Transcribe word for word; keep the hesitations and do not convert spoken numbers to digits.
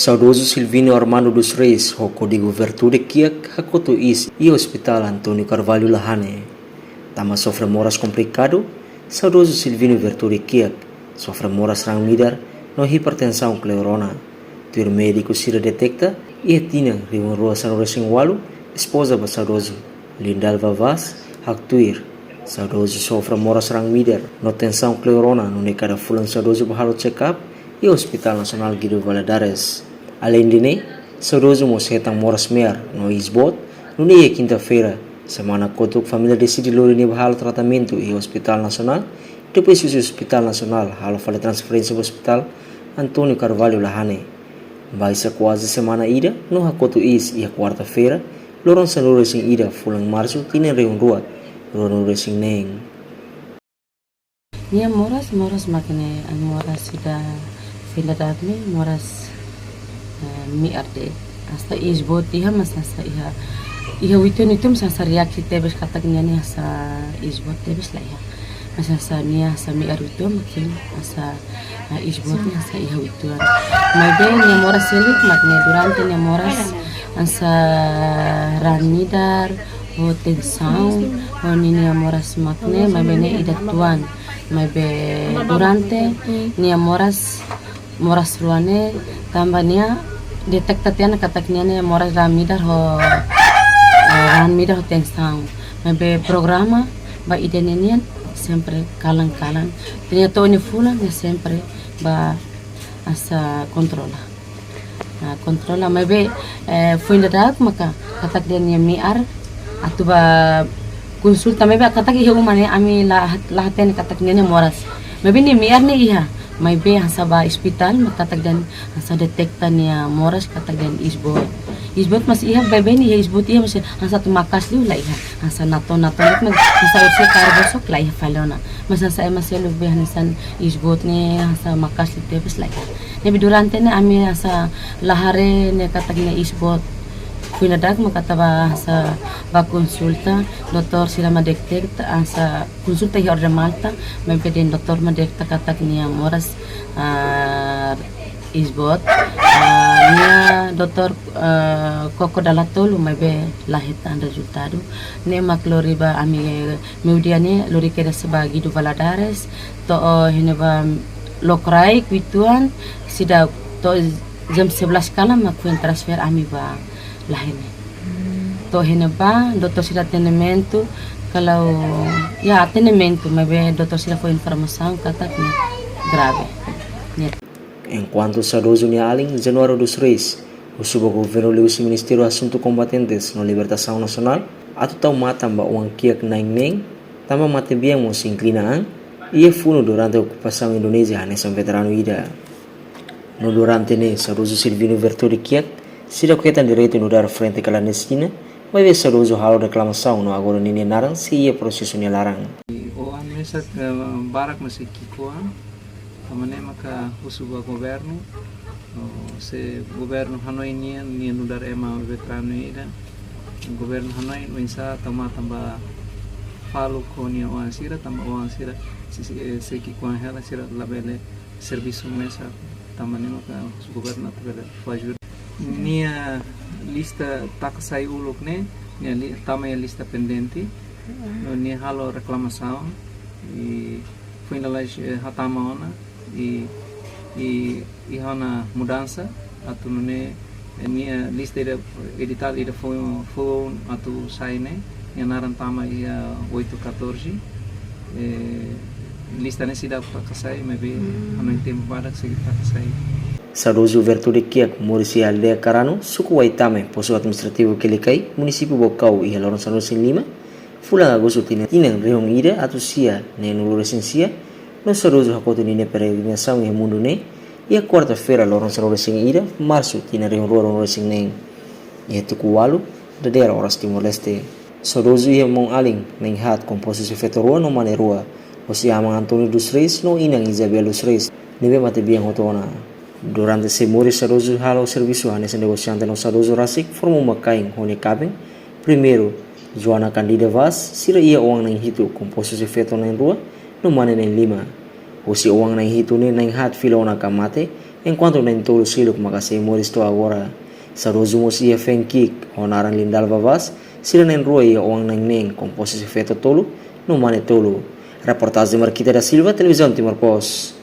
Saudozu Silvino Armando dos Reis ho kódigu Virtude Kiak hakotu iis iha Hospitál António Carvalho Lahane. Tanba sofre moras komplikadu, saudozu Silvino Virtude Kiak sofre moras raan midar no hipertensaun kleur ona. Tuir médiku sira deteta, iha tinan rihun rua sanulu-resin-ualu, espoza ba saudozu, Lindalva Vaz, haktuir saudozu sofre moras raan midar no tensaun kleur ona, nune'e kada fulan saudozu bá halo check-up iha Hospitál Nasionál Guido Valadares. Aleinde ne'e, saudozu mós hetan moras me'ar no iis boot, nune'e iha kinta-feira semana kotuk família deside lori nia bá halo tratamentu iha Hospitál Nasionál, depois husi Hospitál Nasionál halo fali transferénsia ba Hospitál António Carvalho Lahane. Baixa kuaze semana ida no hakotu iis iha kuarta-feira, loron sanulu-resin-ida fulan Marsu tinan rihun rua ruanulu-resin-neen. Nia moras, moras mak ne'e, an moras ida fila dagme, moras, eh, me'ar de'it. Hasta iis boot iha, mas hasta iha, iha uitoan-uitoan, mas hasta reaksi tebes katak nia ne'e hasta iis boot tebes la iha. Mas hasta nia hasta me'ar uitoan, makin hasta, ah, iis boot ne'e hasta iha uitoan. Maibé nia moras seluk mak ne'e, durante nia moras hasta raan midar, ho tensaun, ho ninia moras mak ne'e, maibé ne'e ida tuan. Maibé durante nia moras, moras rua ne'e, tanba nia deteta tiha ona katak nia ne'e moras raan midar ho, eh, raan midar ho tensaun. Maibé programa ba ida ne'e nian sempre kalan-kalan. Nia to'o nia fulan nia sempre bá hasa kontrola. Ah, kontrola, maibé, eh, foin daudauk maka katak dehan nia me'ar, atu bá konsulta, maibé katak iha uma ne'e ami la, la hatene katak nia ne'e moras. Maibé nia me'ar ne'e iha, maibé hanesan bá ospitál mak katak dehan hanesan deteta nia moras katak dehan iis boot. Iis boot mós iha, baibain iha iis boot iha, mas hanesan atu maka'as liu la iha. Hanesan natoon-natoon, mas hanesan orsida kaer bosok la iha fali ona. Mas hanesan ema seluk be hanesan iis boot ne'e hanesan maka'as liu tebes la iha. Ne'ebé durante ne'e ami hanesan la haree ne'e katak nia iis boot. Foin daudauk mak katak bá hanesan bá konsulta, doutór sira mak deteta, hanesan konsulta iha Orde Malta, maibé dehan doutór mak deteta katak nia moras, ah, iis boot. Ah, nia doutór, ah, koko dala tolu maibé la hetan rezultadu. Ne'e mak lori ba ami, eh, meiudia ne'e lori kedas ba Guido Valadares, to'o iha ne'ebá lokraik uitoan, seidauk to'o jam sebelas kalan mak foin transfer ami ba Lahene. To'o iha ne'ebá doutór sira atendimentu, kalau, ya, atendimentu, maibé doutór sira fó informasaun katak ne'e grave. Ne'e. Enkuantu saudozu nia alin, Januário dos Reis, husu ba governu liuhusi Ministériu Asuntu Kombatentes no Libertasaun Nasionál atu tau matan ba oan kiak na'in neen, tanba matebian mós inklina an, iha funu durante okupasaun Indonézia hanesan veteranu ida. No durante ne'e, saudozu Silvino Vertodi Kiak seidauk hetan direitu nu'udar frente klandestina, maibé saudozu halo reklamasaun no agora ninia naran sei iha prosesu nia laran. Oan mesak, eh, barak mak sei ki'ik-oan, tanba ne'e maka husu ba governu, no se governu hanoin nia, nia nu'udar ema veteranu ida, governu hanoin oinsá tau matan ba faluk ho nia oan sira, tanba oan sira sei, sei, sei ki'ik-oan hela, sira labele servisu mesak, tanba ne'e maka husu governu atu bele fó ajuda. Nia lista taka sai uluk ne'e, nia li-, tama iha lista pendente, no nia halo reklamasaun, i foin lalais, eh, hatama ona, i, i, i iha ona mudansa, atu nune'e, eh, nia lista ida, editál ida foun, foun atu sai ne'e, nia naran tama iha oito catorze, eh, lista ne'e seidauk taka sai, maibé hanoin tempu badak sei taka sai. Saudozu Vertodi Kiak moris iha aldeia Karanu, suku Waitame, postu administrativu Kelikai, munisípiu Baucau, iha loron sanulu-resin-lima, fulan Agostu tinan, tinan rihun ida atus sia neenulu-resin-sia, no saudozu hakotu ninia peregrinasaun iha mundu ne'e iha kuarta-feira, loron sanulu-resin-ida, Marsu, tinan rihun rua ruanulu-resin-neen, iha tuku ualu dadeer oras Timor-Leste. Saudozu iha maun-alin na'in haat, kompostu husi feto rua no mane rua, husi aman António dos Reis no inan Isabel dos Reis, ne'ebé matebian hotu ona. Durante sei moris, saudozu halo servisu hanesan negosiante no saudozu rasik forma uma-kain ho nia kaben, primeiru Joana Candida Vaz, sira iha oan na'in hitu, kompostu husi feto na'in rua no mane na'in lima. Husi oan na'in hitu ne'e na'in haat fila ona ka mate, Enkuantu na'in tolu seluk maka sei moris to'o agora. Saudozu mós iha feen ki'ik ho naran Lindalva Vaz, sira na'in rua iha oan na'in neen, kompostu husi feto tolu no mane tolu. Reportajen Marquita da Silva, Televizaun Timor Post.